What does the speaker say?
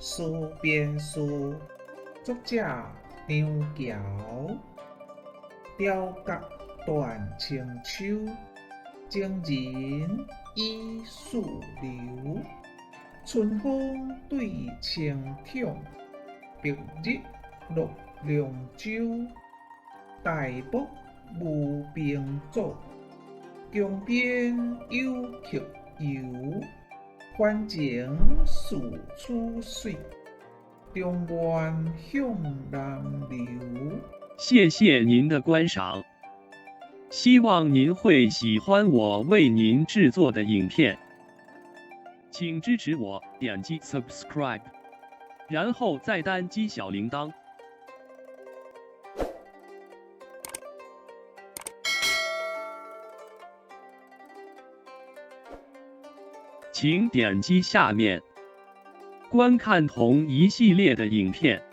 思辨事，作者張橋。雕角斷清秋，情人倚四流。春風對清淌，白日落龍舟。大漠無兵阻，江邊有客遊。還情似此水，中原向南流。謝謝您的觀賞，希望您會喜歡我為您製作的影片，請支持我點擊 subscribe，然後再單擊小鈴鐺。請點擊下面觀看同一系列的影片。